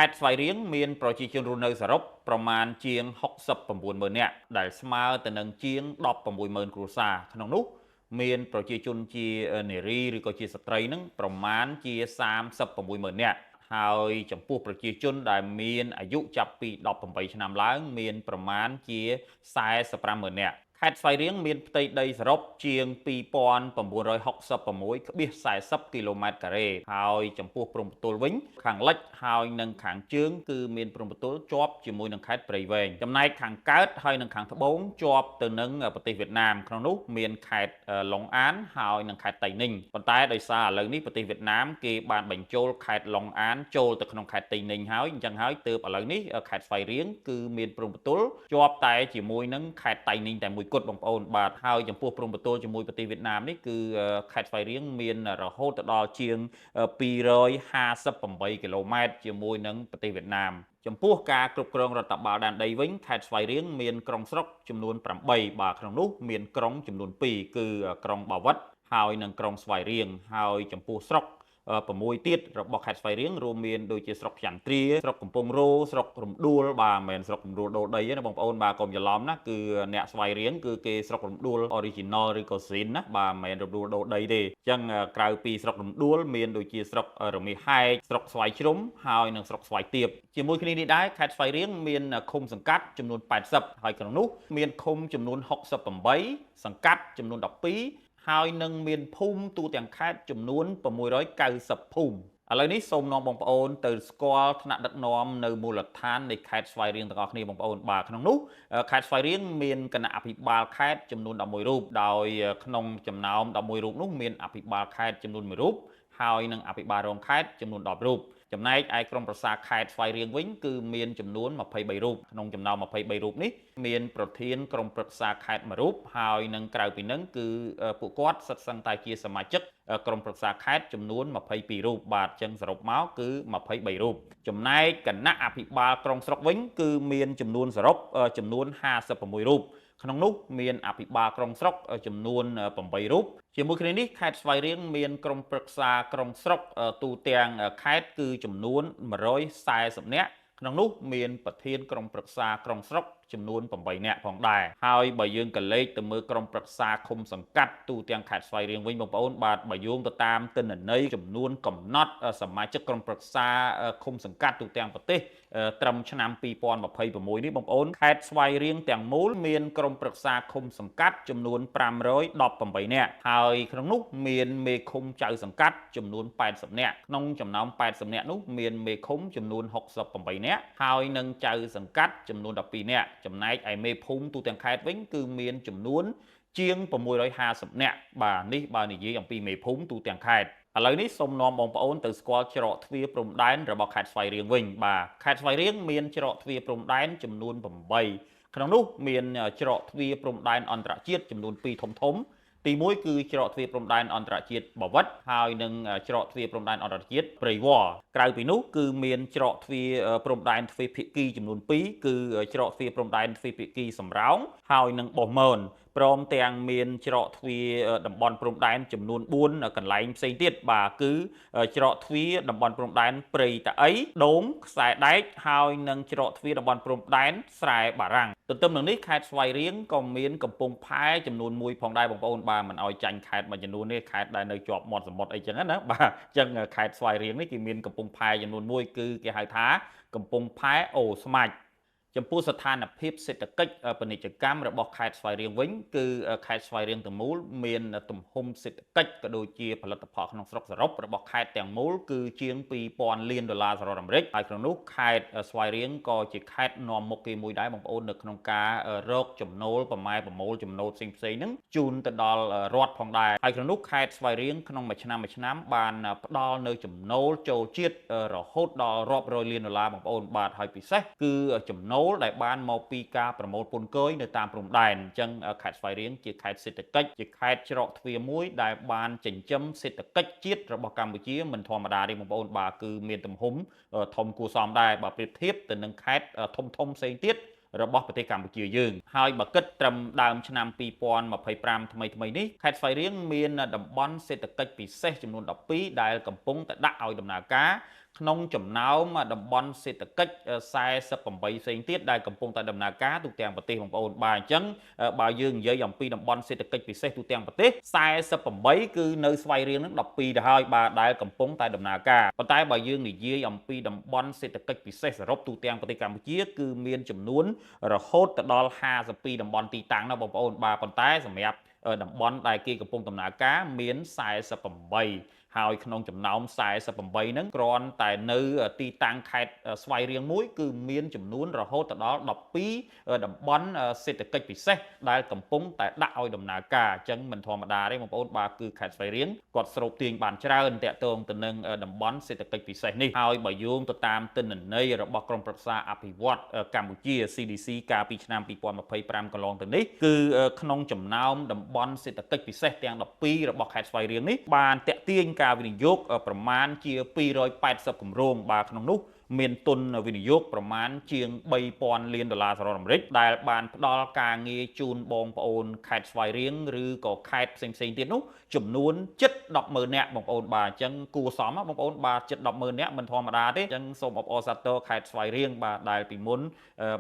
ខេត្តស្វាយរៀងមានប្រជាជនរស់នៅសរុបប្រមាណជាង69ម៉ឺននាក់ដែលស្មើទៅនឹងជាង16ម៉ឺនគ្រួសារក្នុងនោះមានប្រជាជនជានារីឬក៏ជាស្ត្រីនឹងប្រមាណជា36ម៉ឺននាក់ហើយចំពោះប្រជាជនដែលមានអាយុចាប់ពី18ឆ្នាំឡើងមានប្រមាណជា45ម៉ឺននាក់ខេត្តស្វាយរៀងមានផ្ទៃដីសរុបជាង2966.40គីឡូម៉ែត្រការ៉េហើយចំពោះព្រំប្រទល់វិញខាងលិចហើយនិងខាងជើងគឺមានព្រំប្រទល់ជាប់ជាមួយនឹងខេត្តព្រៃវែងចំណែកខាងកើតហើយនិងខាងត្បូងជាប់ទៅនឹងប្រទេសវៀតណាមក្នុងនោះមានខេត្តឡុងអានហើយនិងខេត្តតៃនីញប៉ុន្តែដោយសារឥឡូវនេះប្រទេសវៀតណាមគេបានបញ្ចូលខេត្តឡុងអានចូលទៅក្នុងខេត្តតៃនីញហើយអញ្ចឹងហើយទើបឥឡូវនេះខេត្តស្វាយរៀងគឺមានព្រំប្រទល់ជាប់តែជាមួយនឹងខេត្តតៃនីញតែមួយគត់បងប្អូនបាទហើយចំពោះព្រំប្រទល់ជាមួយប្រទេសវៀតណាមនេះគឺខេត្តស្វាយរៀងមានរហូតដល់ជាង258គីឡូម៉ែត្រជាមួយនឹងប្រទេសវៀតណាមចំពោះការគ្រប់គ្រងរដ្ឋបាលដែនដីវិញខេត្តស្វាយរៀងមានក្រុងស្រុកចំនួន8បាទក្នុងនោះមានក្រុងចំនួន2គឺក្រុងបាវិតហើយនិងក្រុងស្វាយរៀងហើយចំពោះស្រុក6ទៀតរបស់ខេត្តស្វាយរៀងរួមមានដូចជាស្រុកចន្ទ្រាស្រុកកំពង់រោស្រុករំដួលបាទមិនមែនស្រុករំដួលដូលដីទេណាបងប្អូនបាទកុំច្រឡំណាគឺអ្នកស្វាយរៀងគឺគេស្រុករំដួល original ឬក៏ស៊ីនណាបាទមិនមែនរំដួលដូលដីទេអញ្ចឹងក្រៅពីស្រុករំដួលមានដូចជាស្រុករមាសហែកស្រុកស្វាយជ្រុំហើយនិងស្រុកស្វាយទៀបជាមួយគ្នានេះដែរខេត្តស្វាយរៀងមានឃុំសង្កាត់ចំនួន80ហើយក្នុងនោះមានឃុំចំនួន68សង្កាត់ចំនួន12ហើយនឹងមានភូមិទូទាំងខេត្តចំនួន690ភូមិឥឡូវនេះសូមនាំបងប្អូនទៅស្គាល់ថ្នាក់ដឹកនាំនៅមូលដ្ឋាននៃខេត្តស្វាយរៀងទាំងអស់គ្នាបងប្អូនបាទក្នុងនោះខេត្តស្វាយរៀងមានគណៈអភិបាលខេត្តចំនួន11រូបដោយក្នុងចំណោម11រូបនោះមានអភិបាលខេត្តចំនួន1រូបហើយនិងអភិបាលរងខេត្តចំនួន10រូបចំណែកឯក្រុមប្រឹក្សាខេត្តស្វាយរៀងវិញគឺមានចំនួន23រូបក្នុងចំណោម23រូបនេះមានប្រធានក្រុមប្រឹក្សាខេត្ត1រូបហើយនឹងក្រៅពីនឹងគឺពួកគាត់សិតសឹងតែជាសមាជិកក្រុមប្រឹក្សាខេត្តចំនួន22រូបបាទអញ្ចឹងសរុបមកគឺ23រូបចំណែកគណៈអភិបាលក្រុងស្រុកវិញគឺមានចំនួនសរុបចំនួន56រូបក្នុងនោះមានអភិបាលក្រុងស្រុកចំនួន8រូបជាមួយគ្នានេះខេត្តស្វាយរៀងមានក្រុមប្រឹក្សាក្រុងស្រុកទូទាំងខេត្តគឺចំនួន140នាក់ក្នុងនោះមានប្រធានក្រុមប្រឹក្សាក្រុងស្រុកចំនួន8នាក់ផងដែរហើយបើយើងកលេចទៅមើលក្រុមប្រឹក្សាឃុំសង្កាត់ទូទាំងខេត្តស្វាយរៀងវិញបងប្អូនបាទបើយោងទៅតាមទិន្នន័យចំនួនកំណត់សមាជិកក្រុមប្រឹក្សាឃុំសង្កាត់ទូទាំងប្រទេសត្រឹមឆ្នាំ2026នេះបងប្អូនខេត្តស្វាយរៀងទាំងមូលមានក្រុមប្រឹក្សាឃុំសង្កាត់ចំនួន518នាក់ហើយក្នុងនោះមានមេឃុំចៅសង្កាត់ចំនួន80នាក់ក្នុងចំណោម80នាក់នោះមានមេឃុំចំនួន68នាក់ហើយនិងចៅសង្កាត់ចំនួន12នាក់ចំណែកឯមេភូមិទូទាំងខេត្តវិញគឺមានចំនួនជាង650នាក់បាទនេះបើនិយាយអំពីមេភូមិទូទាំងខេត្តឥឡូវនេះសូមនាំបងប្អូនទៅស្គាល់ច្រកទ្វារព្រំដែនរបស់ខេត្តស្វាយរៀងវិញបាទខេត្តស្វាយរៀងមានច្រកទ្វារព្រំដែនចំនួន8ក្នុងនោះមានច្រកទ្វារព្រំដែនអន្តរជាតិចំនួន2ធំធំទី1គឺច្រកទ្វារព្រំដែនអន្តរជាតិបាវិតហើយនិងច្រកទ្វារព្រំដែនអន្តរជាតិព្រៃវរក្រៅពីនោះគឺមានច្រកទ្វារព្រំដែនទ្វេភាគីចំនួន2គឺច្រកទ្វារព្រំដែនទ្វេភាគីសំរោងហើយនិងបោះមនព្រមទាំងមានច្រកទ្វារតំបន់ព្រំដែនចំនួន4កន្លែងផ្សេងទៀតបាទគឺច្រកទ្វារតំបន់ព្រំដែនព្រៃតាអីដូងខ្សែដែកហើយនិងច្រកទ្វារតំបន់ព្រំដែនស្រែបារាំងទន្ទឹមនឹងនេះខេត្តស្វាយរៀងក៏មានកំពង់ផែចំនួន1ផងដែរបងប្អូនបាទមិនឲ្យចាញ់ខេត្តមួយចំនួននេះខេត្តដែលនៅជាប់មាត់សមុទ្រអីចឹងណាបាទអញ្ចឹងខេត្តស្វាយរៀងនេះគេមានកំពង់ផែចំនួន1គឺគេហៅថាកំពង់ផែអូស្មាច់ចំពោះស្ថានភាពសេដ្ឋកិច្ចពាណិជ្ជកម្មរបស់ខេត្តស្វាយរៀងវិញគឺខេត្តស្វាយរៀងទាំងមូលមានទំហំសេដ្ឋកិច្ចក៏ដូចជាផលិតផលក្នុងស្រុកសរុបរបស់ខេត្តទាំងមូលគឺជាង2000លានដុល្លារសហរដ្ឋអាមេរិកហើយក្នុងនោះខេត្តស្វាយរៀងក៏ជាខេត្តនាំមុខគេមួយដែរបងប្អូននៅក្នុងការរកចំណូលប្រម៉ែប្រមូលចំណូលផ្សេងៗហ្នឹងជូនទៅដល់រដ្ឋផងដែរហើយក្នុងនោះខេត្តស្វាយរៀងក្នុងមួយឆ្នាំមួយឆ្នាំបានផ្ដល់នៅចំណូលចូលជាតិរហូតដល់រាប់រយលានដុល្លារបងប្អូនបាទហើយពិសេសគឺចំណូលដែលបានមកពីការប្រមូលពន្ធគយនៅតាមព្រំដែនអញ្ចឹងខេត្តស្វាយរៀងជាខេត្តសេដ្ឋកិច្ចជាខេត្តច្រកទ្វារមួយដែលបានចិញ្ចឹមសេដ្ឋកិច្ចជាតិរបស់កម្ពុជាមិនធម្មតាទេបងប្អូនបាទគឺមានទំហំធំគួរសមដែរបើប្រៀបធៀបទៅនឹងខេត្តធំធំផ្សេងទៀតរបស់ប្រទេសកម្ពុជាយើងហើយបើគិតត្រឹមដើមឆ្នាំ2025ថ្មីថ្មីនេះខេត្តស្វាយរៀងមានតំបន់សេដ្ឋកិច្ចពិសេសចំនួន12ដែលកំពុងតែដាក់ឲ្យដំណើរការ ក្នុងចំណោមតំបន់សេដ្ឋកិច្ច48ផ្សេងទៀតដែលកំពុងតែដំណើរការទូទាំងប្រទេសបងប្អូនបាទអញ្ចឹងបើយើងនិយាយអំពីតំបន់សេដ្ឋកិច្ចពិសេសទូទាំងប្រទេស48គឺនៅស្វាយរៀងនឹង12ទៅហើយបាទដែលកំពុងតែដំណើរការប៉ុន្តែបើយើងនិយាយអំពីតំបន់សេដ្ឋកិច្ចពិសេសសរុបទូទាំងប្រទេសកម្ពុជាគឺមានចំនួនរហូតទៅដល់52តំបន់ទីតាំងណាបងប្អូនបាទប៉ុន្តែសម្រាប់តំបន់ដែលគេកំពុងដំណើរការមាន48ហើយក្នុងចំណោម48ហ្នឹងគ្រាន់តែនៅទីតាំងខេត្តស្វាយរៀងមួយគឺមានចំនួនរហូតទៅដល់12តំបន់សេដ្ឋកិច្ចពិសេសដែលកំពុងតែដាក់ឲ្យដំណើរការអញ្ចឹងមិនធម្មតាទេបងប្អូនបាទគឺខេត្តស្វាយរៀងគាត់ស្រូបទាញបានច្រើនតាក់ទងទៅនឹងតំបន់សេដ្ឋកិច្ចពិសេសនេះហើយបើយោងទៅតាមទិន្នន័យរបស់ក្រុមប្រឹក្សាអភិវឌ្ឍកម្ពុជា CDC កាលពីឆ្នាំ2025កន្លងទៅនេះគឺក្នុងចំណោមតំបន់សេដ្ឋកិច្ចពិសេសទាំង12របស់ខេត្តស្វាយរៀងនេះបានតាក់ទាញការវិនិយោគប្រមាណជា280គម្រោងបាទក្នុងនោះមានទុនវិនិយោគប្រមាណជាង3000លានដុល្លារសហរដ្ឋអាមេរិកដែលបានផ្ដល់ការងារជូនបងប្អូនខេត្តស្វាយរៀងឬក៏ខេត្តផ្សេងៗទៀតនោះចំនួនជិត100,000នាក់បងប្អូនបាទអញ្ចឹងគួរសមបងប្អូនបាទជិត100,000នាក់មិនធម្មតាទេអញ្ចឹងសូមអបអរសាទរខេត្តស្វាយរៀងបាទដែលពីមុន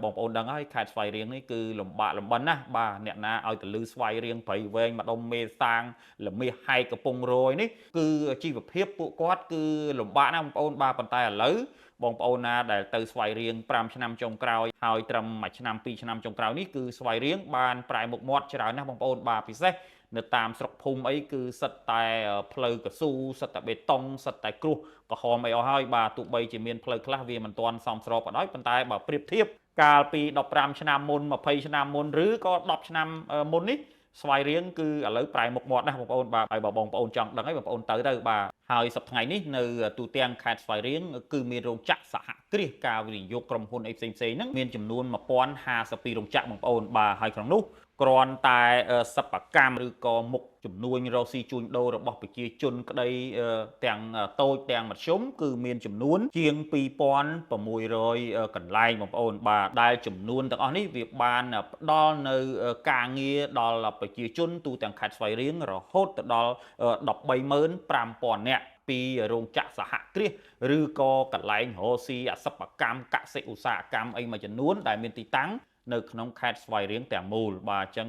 បងប្អូនដឹងហើយខេត្តស្វាយរៀងនេះគឺលំបាកលំបិនណាស់បាទអ្នកណាឲ្យទៅលឺស្វាយរៀងព្រៃវែងម្ដុំមេសាងលមាសហែកកំពង់រយនេះគឺជីវភាពពួកគាត់គឺលំបាកណាស់បងប្អូនបាទប៉ុន្តែឥឡូវបងប្អូនណាដែលទៅស្វាយរៀង5ឆ្នាំចុងក្រោយហើយត្រឹម1ឆ្នាំ2ឆ្នាំចុងក្រោយនេះគឺស្វាយរៀងបានប្រែមុខមាត់ច្រើនណាស់បងប្អូនបាទពិសេសនៅតាមស្រុកភូមិអីគឺសិតតែផ្លូវកស៊ូសិតតែបេតុងសិតតែគ្រោះក្រហមអីអស់ហើយបាទទោះបីជាមានផ្លូវខ្លះវាមិនទាន់សមស្របក៏ដោយប៉ុន្តែបើប្រៀបធៀបកាលពី15ឆ្នាំមុន20ឆ្នាំមុនឬក៏10ឆ្នាំមុននេះស្វាយរៀងគឺឥឡូវប្រែមុខមាត់ណាស់បងប្អូនបាទហើយបើបងប្អូនចង់ដឹងហើយបងប្អូនទៅបាទហើយសប្តាហ៍ថ្ងៃនេះនៅទូទាំងខេត្តស្វាយរៀងគឺមានរោងចក្រសហគ្រាសការវិនិយោគក្រុមហ៊ុនអីផ្សេងៗហ្នឹងមានចំនួន1052រោងចក្របងប្អូនបាទហើយក្នុងនោះគ្រាន់តែសិប្បកម្មឬក៏មុខចំនួនរកស៊ីជួញដូររបស់ប្រជាជនក្តីទាំងតូចទាំងមធ្យមគឺមានចំនួនជាង2600កន្លែងបងប្អូនបាទដែលចំនួនទាំងអស់នេះវាបានផ្ដល់នៅការងារដល់ប្រជាជនទូទាំងខេត្តស្វាយរៀងរហូតទៅដល់135,000នាក់ពីរោងចក្រសហគ្រាសឬក៏កន្លែងរកស៊ីអសិប្បកម្មកសិឧស្សាហកម្មអីមួយចំនួនដែលមានទីតាំងនៅក្នុងខេត្តស្វាយរៀងទាំងមូលបាទអញ្ចឹង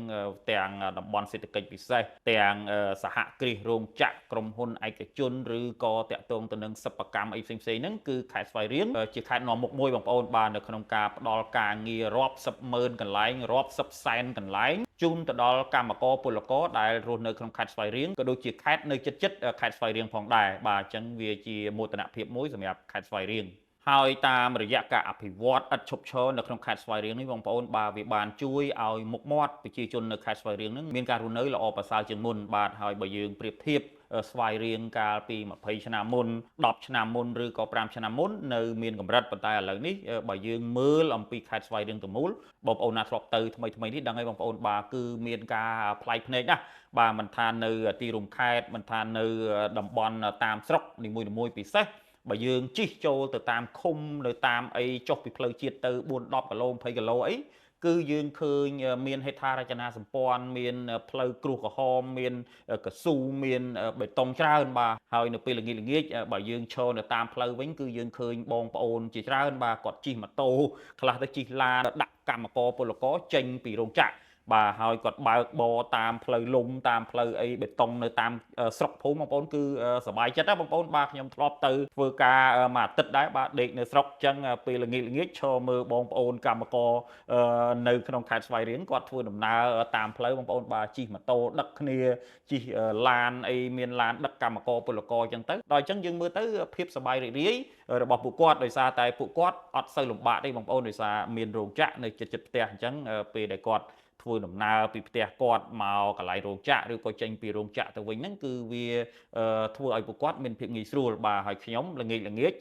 ទាំងតំបន់សេដ្ឋកិច្ចពិសេសទាំងសហគ្រាសរោងចក្រក្រុមហ៊ុនឯកជនឬក៏តាក់ទងទៅនឹងសិប្បកម្មអីផ្សេងៗហ្នឹងគឺខេត្តស្វាយរៀងជាខេត្តនាំមុខមួយបងប្អូនបាទនៅក្នុងការផ្ដល់ការងាររាប់សិបម៉ឺនកន្លែងរាប់សិបសែនកន្លែងជូនទៅដល់កម្មករពលករដែលរស់នៅក្នុងខេត្តស្វាយរៀងក៏ដូចជាខេត្តនៅជិតៗខេត្តស្វាយរៀងផងដែរបាទអញ្ចឹងវាជាមោទនភាពមួយសម្រាប់ខេត្តស្វាយរៀងហើយតាមរយៈការអភិវឌ្ឍឥតឈប់ឈរនៅក្នុងខេត្តស្វាយរៀងនេះបងប្អូនបាទវាបានជួយឲ្យមុខមាត់ប្រជាជននៅខេត្តស្វាយរៀងនឹងមានការរស់នៅល្អប្រសើរជាងមុនបាទហើយបើយើងប្រៀបធៀបស្វាយរៀងកាលពី20ឆ្នាំមុន10ឆ្នាំមុនឬក៏5ឆ្នាំមុននៅមានកម្រិតប៉ុន្តែឥឡូវនេះបើយើងមើលអំពីខេត្តស្វាយរៀងទាំងមូលបងប្អូនណាធ្លាប់ទៅថ្មីថ្មីនេះដឹងហើយបងប្អូនបាទគឺមានការប្លែកភ្នែកណាស់បាទមិនថានៅទីរួមខេត្តមិនថានៅតំបន់តាមស្រុកនីមួយៗពិសេសបើយើងជិះចូលទៅតាមឃុំនៅតាមអីចុះពីផ្លូវជាតិទៅ4 10គីឡូ20គីឡូអីគឺយើងឃើញមានហេដ្ឋារចនាសម្ព័ន្ធមានផ្លូវគ្រួសក្រហមមានកស៊ូមានបេតុងច្រើនបាទហើយនៅពេលល្ងាចល្ងាចបើយើងឈរនៅតាមផ្លូវវិញគឺយើងឃើញបងប្អូនជាច្រើនបាទគាត់ជិះម៉ូតូខ្លះទៅជិះឡានដាក់កម្មករពលករចេញពីរោងចក្របាទហើយគាត់បើកបរតាមផ្លូវលំតាមផ្លូវអីបេតុងនៅតាមស្រុកភូមិបងប្អូនគឺសប្បាយចិត្តណាបងប្អូនបាទខ្ញុំធ្លាប់ទៅធ្វើការមួយអាទិត្យដែរបាទដេកនៅស្រុកអញ្ចឹងពេលល្ងាចល្ងាចឈរមើលបងប្អូនកម្មករនៅក្នុងខេត្តស្វាយរៀងគាត់ធ្វើដំណើរតាមផ្លូវបងប្អូនបាទជិះម៉ូតូដឹកគ្នាជិះឡានអីមានឡានដឹកកម្មករពលករអញ្ចឹងទៅដល់អញ្ចឹងយើងមើលទៅភាពសប្បាយរីករាយរបស់ពួកគាត់ដោយសារតែពួកគាត់អត់សូវលំបាកទេបងប្អូនដោយសារមានរោងចក្រនៅជិតៗផ្ទះអញ្ចឹងពេលដែលគាត់ធ្វើដំណើរពីផ្ទះគាត់មកកន្លែងរោងចក្រឬក៏ចេញពីរោងចក្រទៅវិញហ្នឹងគឺវាធ្វើឲ្យពួកគាត់មានភាពងាយស្រួលបាទហើយខ្ញុំល្ងាចល្ងាច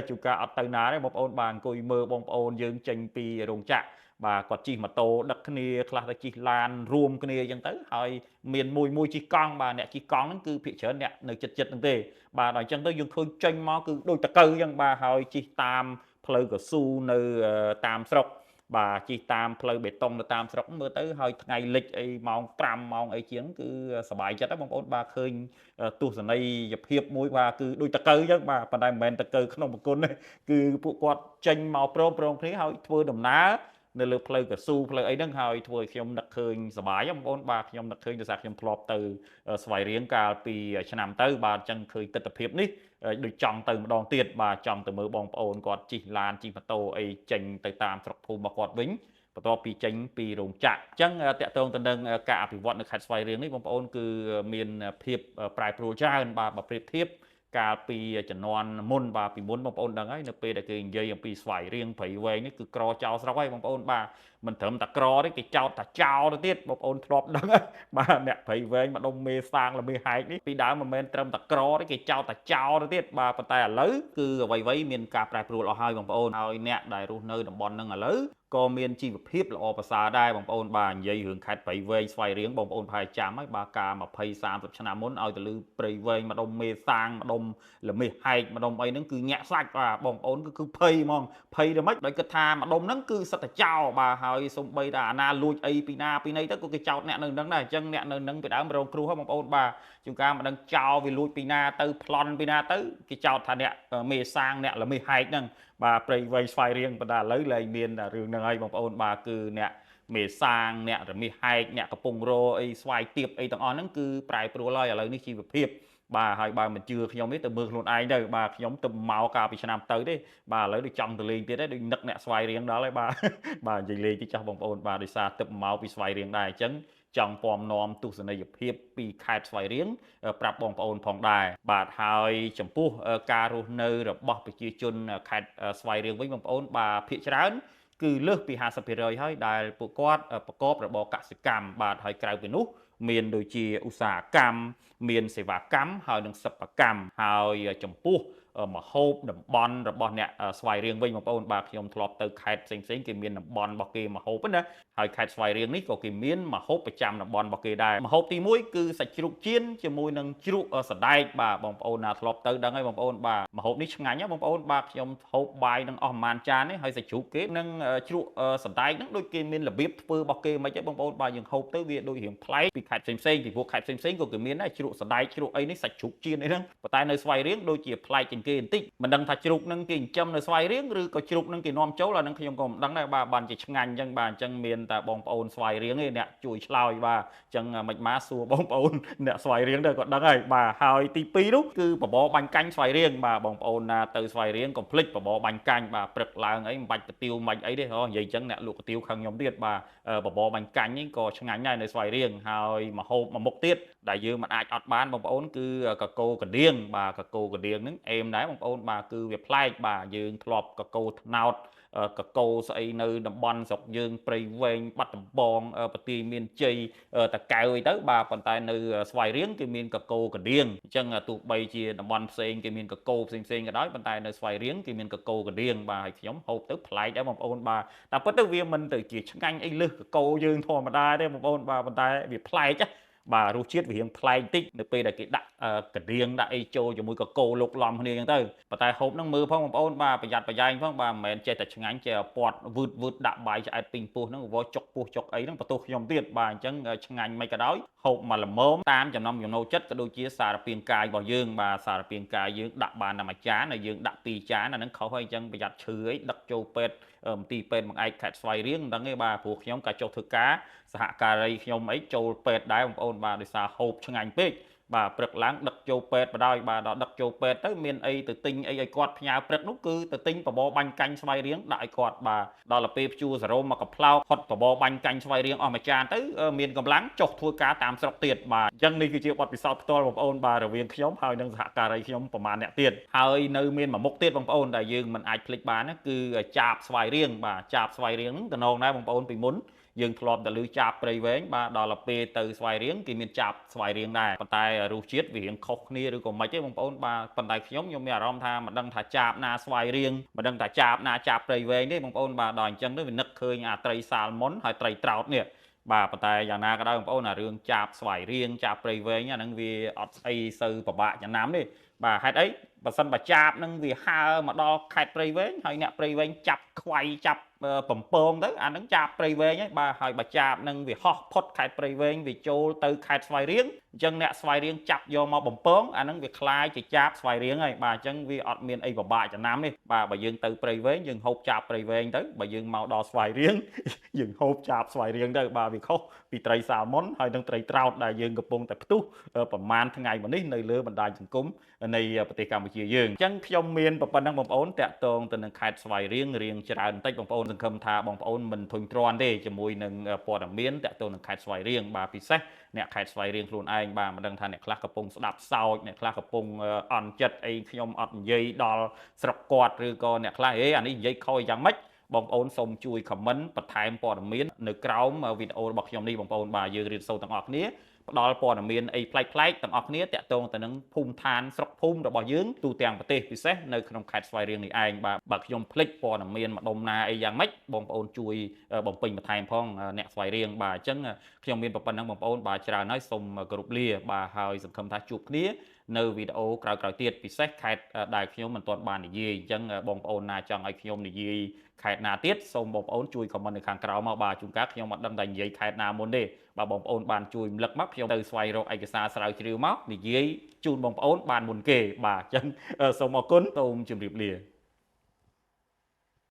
ជួនកាលអត់ទៅណាទេបងប្អូនបាទអង្គុយមើលបងប្អូនយើងចេញពីរោងចក្របាទគាត់ជិះម៉ូតូដឹកគ្នាខ្លះទៅជិះឡានរួមគ្នាអញ្ចឹងទៅហើយមានមួយមួយជិះកង់បាទអ្នកជិះកង់ហ្នឹងគឺភាគច្រើនអ្នកនៅជិតជិតហ្នឹងទេបាទដល់អញ្ចឹងទៅយើងឃើញចេញមកគឺដូចតកៅអញ្ចឹងបាទហើយជិះតាមផ្លូវកស៊ូនៅតាមស្រុក បាទជិះតាមផ្លូវបេតុងទៅតាមស្រុកមើលទៅហើយថ្ងៃលិចអីម៉ោង5ម៉ោងអីជាងគឺសប្បាយចិត្តបងប្អូនបាទឃើញទស្សនីយភាពមួយបាទគឺដូចតកៅអញ្ចឹងបាទប៉ុន្តែមិនមែនតកៅក្នុងប្រគុណទេគឺពួកគាត់ចេញមកព្រមព្រំគ្នាហើយធ្វើដំណើរនៅលើផ្លូវកស៊ូផ្លូវអីហ្នឹងហើយធ្វើឲ្យខ្ញុំនឹកឃើញសប្បាយបងប្អូនបាទខ្ញុំនឹកឃើញដោយសារខ្ញុំធ្លាប់ទៅស្វាយរៀងកាលពីឆ្នាំទៅបាទអញ្ចឹងឃើញទស្សនភាពនេះដូចចង់ទៅម្ដងទៀតបាទចង់ទៅមើលបងប្អូនគាត់ជិះឡានជិះម៉ូតូអីចេញទៅតាមស្រុកភូមិរបស់គាត់វិញបន្ទាប់ពីចេញពីរោងចក្រអញ្ចឹងតកតងទៅនឹងការអភិវឌ្ឍនៅខេត្តស្វាយរៀងនេះបងប្អូនគឺមានភាពប្រែប្រួលច្រើនបាទបើប្រៀបធៀបកាលពីជំនាន់មុនបាទពីមុនបងប្អូនដឹងហើយនៅពេលដែលគេនិយាយអំពីស្វាយរៀងព្រៃវែងនេះគឺក្រចោលស្រុកហើយបងប្អូនបាទមិនត្រឹមតែក្រទេគេចោតតែចោលទៅទៀតបងប្អូនធ្លាប់ដឹងហើយបាទអ្នកព្រៃវែងម្ដុំមេសាងល្មាហែកនេះពីដើមមិនមែនត្រឹមតែក្រទេគេចោតតែចោលទៅទៀតបាទប៉ុន្តែឥឡូវគឺអ្វីៗមានការប្រែប្រួលអស់ហើយបងប្អូនហើយអ្នកដែលរស់នៅតំបន់ហ្នឹងឥឡូវក៏មានជីវភាពល្អប្រសើរដែរបងប្អូនបាទនិយាយរឿងខេត្តព្រៃវែងស្វាយរៀងបងប្អូនប្រហែលចាំហើយបាទកាល20 30ឆ្នាំមុនឲ្យទៅលឺព្រៃវែងម្ដុំមេសាងម្ដុំល្មាហែកម្ដុំអីហ្នឹងគឺញាក់សាច់បាទបងប្អូនគឺភ័យហ្មងភ័យទៅម៉េចដោយគិតថាម្ដុំហ្នឹងគឺសិតតែចោលបាទហើយសំបីតែអាណាលួចអីពីណាពីណីទៅក៏គេចោទអ្នកនៅនឹងដែរអញ្ចឹងអ្នកនៅនឹងពីដើមរងគ្រោះហ្នឹងបងប្អូនបាទជួនកាលមិនដឹងចោលវាលួចពីណាទៅប្លន់ពីណាទៅគេចោទថាអ្នកមេសាងអ្នកល្មាហែកហ្នឹងបាទព្រៃវែងស្វាយរៀងប៉ុន្តែឥឡូវលែងមានរឿងហ្នឹងហើយបងប្អូនបាទគឺអ្នកមេសាងអ្នករមាសហែកអ្នកកំពុងរអីស្វាយទៀបអីទាំងអស់ហ្នឹងគឺប្រែប្រួលហើយឥឡូវនេះជីវភាពបាទហើយបើមិនជឿខ្ញុំទេទៅមើលខ្លួនឯងទៅបាទខ្ញុំទៅមកកាលពីឆ្នាំទៅទេបាទឥឡូវដូចចង់ទៅលេងទៀតទេដូចនឹកអ្នកស្វាយរៀងដល់ហើយបាទបាទនិយាយលេងតិចចាស់បងប្អូនបាទដោយសារទឹកមកពីស្វាយរៀងដែរអញ្ចឹងចង់ពំនាំទស្សនីយភាពពីខេត្តស្វាយរៀងប្រាប់បងប្អូនផងដែរបាទហើយចំពោះការរស់នៅរបស់ប្រជាជនខេត្តស្វាយរៀងវិញបងប្អូនបាទភាគច្រើនគឺលើសពី 50% ហើយដែលពួកគាត់ប្រកបរបរកសិកម្មបាទហើយក្រៅពីនោះមានដូចជាឧស្សាហកម្មមានសេវាកម្មហើយនិងសិប្បកម្មហើយចំពោះមហូបតំបន់របស់អ្នកស្វាយរៀងវិញបងប្អូនបាទខ្ញុំធ្លាប់ទៅខេត្តផ្សេងៗគេមានតំបន់របស់គេមហូបណាហើយខេត្តស្វាយរៀងនេះក៏គេមានមហូបប្រចាំតំបន់របស់គេដែរមហូបទី1គឺសាច់ជ្រូកចៀនជាមួយនឹងជ្រូកសណ្ដែកបាទបងប្អូនណាធ្លាប់ទៅដឹងហើយបងប្អូនបាទមហូបនេះឆ្ងាញ់ណាបងប្អូនបាទខ្ញុំហូបបាយនឹងអស់ប្រហែលចាននេះហើយសាច់ជ្រូកគេនឹងជ្រូកសណ្ដែកហ្នឹងដូចគេមានរបៀបធ្វើរបស់គេមិនទេបងប្អូនបាទយើងហូបទៅវាដូចរៀងប្លែកពីខេត្តផ្សេងៗពីព្រោះខេត្តផ្សេងៗក៏គេមានដែរជ្រូកសណ្ដែកជ្រូកអីនេះសាច់ជ្រូកចៀនអីហ្នឹងប៉ុន្តែនៅស្វាយរៀងដូចជាប្លែកជាងគេបន្តិចមិនដឹងថាជ្រូកនឹងគេចិញ្ចឹមនៅស្វាយរៀងឬក៏ជ្រូកនឹងគេនាំចូលអានឹងខ្ញុំក៏មិនដឹងដែរបាទបានជាឆ្ងាញ់អញ្ចឹងបាទអញ្ចឹងមានតែបងប្អូនស្វាយរៀងឯអ្នកជួយឆ្លើយបាទអញ្ចឹងមិនមកសួរបងប្អូនអ្នកស្វាយរៀងទៅក៏ដឹងហើយបាទហើយទី2នោះគឺបបរបាញ់កាញ់ស្វាយរៀងបាទបងប្អូនណាទៅស្វាយរៀងកុំភ្លេចបបរបាញ់កាញ់បាទព្រឹកឡើងអីមិនបាច់កាទៀវមិនអីទេហ៎និយាយអញ្ចឹងអ្នកលក់កាទៀវខឹងខ្ញុំទៀតបាទបបរបាញ់កាញ់នេះក៏ឆ្ងាញ់ដែរនៅស្វាយរៀងហើយមកហូបមួយមុខទៀតដែលយើងមិនអាចអត់បានបងប្អូនគឺកកូកដៀងបាទកកូកដៀងហ្នឹងអេមដែរបងប្អូនបាទគឺវាប្លែកបាទយើងធ្លាប់កកូត្នោតកកូស្អីនៅតំបន់ស្រុកយើងព្រៃវែងបាត់ដំបងប្រទីមានជ័យតកៅអីទៅបាទប៉ុន្តែនៅស្វាយរៀងគេមានកកូកដៀងអញ្ចឹងទោះបីជាតំបន់ផ្សេងគេមានកកូផ្សេងផ្សេងក៏ដោយប៉ុន្តែនៅស្វាយរៀងគេមានកកូកដៀងបាទហើយខ្ញុំហូបទៅប្លែកដែរបងប្អូនបាទតែពិតទៅវាមិនទៅជាឆ្ងាញ់អីលើសកកូយើងធម្មតាទេបងប្អូនបាទប៉ុន្តែវាប្លែកណាបាទរសជាតិវារៀងប្លែកតិចនៅពេលដែលគេដាក់កដៀងដាក់អីចូលជាមួយកកូលោកឡំគ្នាអញ្ចឹងទៅប៉ុន្តែហូបហ្នឹងមើលផងបងប្អូនបាទប្រយ័ត្នប្រយែងផងបាទមិនមែនចេះតែឆ្ងាញ់ចេះពាត់វឺតវឺតដាក់បាយឆ្អែតពេញពោះហ្នឹងវចុកពោះចុកអីហ្នឹងបន្ទោសខ្ញុំទៀតបាទអញ្ចឹងឆ្ងាញ់មិនក៏ដោយហូបមកល្មមតាមចំណង់ចំណូលចិត្តក៏ដូចជាសារពាង្គកាយរបស់យើងបាទសារពាង្គកាយយើងដាក់បានតែមួយចានហើយយើងដាក់ពីរចានអាហ្នឹងខុសហើយអញ្ចឹងប្រយ័ត្នឈឺអីដឹកចូលពេទ្យមន្ទីរពេទ្យបង្អែកខេត្តស្វាយរៀងមិនដឹងទេបាទព្រោះខ្ញុំក៏ចុះធ្វើការសហការីខ្ញុំអីចូលពេទ្យដែរបងប្អូនបាទដោយសារហូបឆ្ងាញ់ពេកបាទព្រឹកឡើងដឹកចូលពេទ្យបដ ாய் បាទដល់ដឹកចូលពេទ្យទៅមានអីទៅទិញអីឲ្យគាត់ផ្ញើព្រឹកនោះគឺទៅទិញបបរបាញ់កាញ់ស្វាយរៀងដាក់ឲ្យគាត់បាទដល់ទៅពេលព្យួរសរោមមកកផ្លោកហត់បបរបាញ់កាញ់ស្វាយរៀងអស់មួយចានទៅមានកម្លាំងចុះធ្វើការតាមស្រុកទៀតបាទអញ្ចឹងនេះគឺជាបទពិសោធន៍ផ្ទាល់បងប្អូនបាទរវាងខ្ញុំហើយនិងសហការីខ្ញុំប្រហែលអ្នកទៀតហើយនៅមានមួយមុខទៀតបងប្អូនដែលយើងមិនអាចភ្លេចបានណាគឺចាបស្វាយរៀងបាទចាបស្វាយរៀងហ្នឹងតំណងដែរបងប្អូនពីមុនយើងធ្លាប់តែឮចាបព្រៃវែងបាទដល់ទៅពេលទៅស្វាយរៀងគេមានចាបស្វាយរៀងដែរប៉ុន្តែរសជាតិវារៀងខុសគ្នាឬក៏មិនទេបងប្អូនបាទប៉ុន្តែខ្ញុំមានអារម្មណ៍ថាមិនដឹងថាចាបណាស្វាយរៀងមិនដឹងថាចាបណាចាបព្រៃវែងទេបងប្អូនបាទដល់អញ្ចឹងទៅវានឹកឃើញអាត្រីសាល់មុនហើយត្រីត្រោតនេះបាទប៉ុន្តែយ៉ាងណាក៏ដោយបងប្អូនអារឿងចាបស្វាយរៀងចាបព្រៃវែងអាហ្នឹងវាអត់ស្អីសូវពិបាកចំណាំទេបាទហេតុអី បើសិនបើចាបនឹងវាហើមកដល់ខេត្តព្រៃវែង ហើយអ្នកព្រៃវែងចាប់ខ្វៃចាប់បំពងទៅ អានឹងចាបព្រៃវែងហើយ បាទ។ ហើយបើចាបនឹងវាហោះផុតខេត្តព្រៃវែង វាចូលទៅខេត្តស្វាយរៀង អញ្ចឹងអ្នកស្វាយរៀងចាប់យកមកបំពង អានឹងវាคล้ายជាចាបស្វាយរៀងហើយ បាទ។ អញ្ចឹងវាអត់មានអីពិបាកចំណាំទេ បាទ។ បើយើងទៅព្រៃវែង យើងហូបចាបព្រៃវែងទៅ បើយើងមកដល់ស្វាយរៀង យើងហូបចាបស្វាយរៀងទៅ បាទ។ វាខុសពីត្រីសាល់មុនហើយនិងត្រីត្រោត ដែលយើងកំពុងតែផ្ទុះប្រមាណថ្ងៃមកនេះនៅលើបណ្ដាញសង្គមនៃប្រទេសកម្ពុជាយើង។ អញ្ចឹងខ្ញុំមានប៉ុណ្ណឹងបងប្អូន តាក់ទងទៅនឹងខេត្តស្វាយរៀងរៀងច្រើនបន្តិចបងប្អូន សង្ឃឹមថាបងប្អូនមិនធុញទ្រាន់ទេជាមួយនឹងព័ត៌មានតាក់ទងនឹងខេត្តស្វាយរៀង បាទ ពិសេសអ្នកខេត្តស្វាយរៀងខ្លួនឯង បាទ។ មិនដឹងថាអ្នកខ្លះកំពុងស្ដាប់សោច អ្នកខ្លះកំពុងអន់ចិត្តអីខ្ញុំអត់និយាយដល់ស្រុកគាត់ ឬក៏អ្នកខ្លះអេអានេះនិយាយខុសយ៉ាងម៉េច បងប្អូនសូមជួយ comment បន្ថែមព័ត៌មាននៅក្រោមវីដេអូរបស់ខ្ញុំនេះបងប្អូន បាទ។ យើងរៀនសូត្រទាំងអស់គ្នា ផ្ដល់ព័ត៌មានអីប្លែកៗទាំងអស់គ្នា តាក់ទងទៅនឹងភូមិឋានស្រុកភូមិរបស់យើងទូទាំងប្រទេស ពិសេសនៅក្នុងខេត្តស្វាយរៀងនេះឯង បាទ។ បើខ្ញុំភ្លេចព័ត៌មានម្ដុំណាអីយ៉ាងម៉េច បងប្អូនជួយបំពេញបន្ថែមផងអ្នកស្វាយរៀង បាទ។ អញ្ចឹងខ្ញុំមានប៉ុណ្្នឹងបងប្អូន បាទ ច្រើនហើយ សូមគោរពលា បាទ ហើយសង្ឃឹមថាជួបគ្នានៅវីដេអូក្រោយៗទៀត ពិសេសខេត្តដែលខ្ញុំមិនទាន់បាននិយាយ។ អញ្ចឹងបងប្អូនណាចង់ឲ្យខ្ញុំនិយាយខេត្តណាទៀត សូមបងប្អូនជួយ comment នៅខាងក្រោមមក បាទ។ ជួនកាលខ្ញុំអត់ដឹងតែនិយាយខេត្តណាមុនទេ បាទ បងប្អូនបានជួយរំលឹកមក ខ្ញុំទៅស្វែងរកឯកសារស្រាវជ្រាវមកនិយាយជូនបងប្អូនបានមុនគេ បាទ។ អញ្ចឹងសូមអរគុណ សូមជម្រាបលា។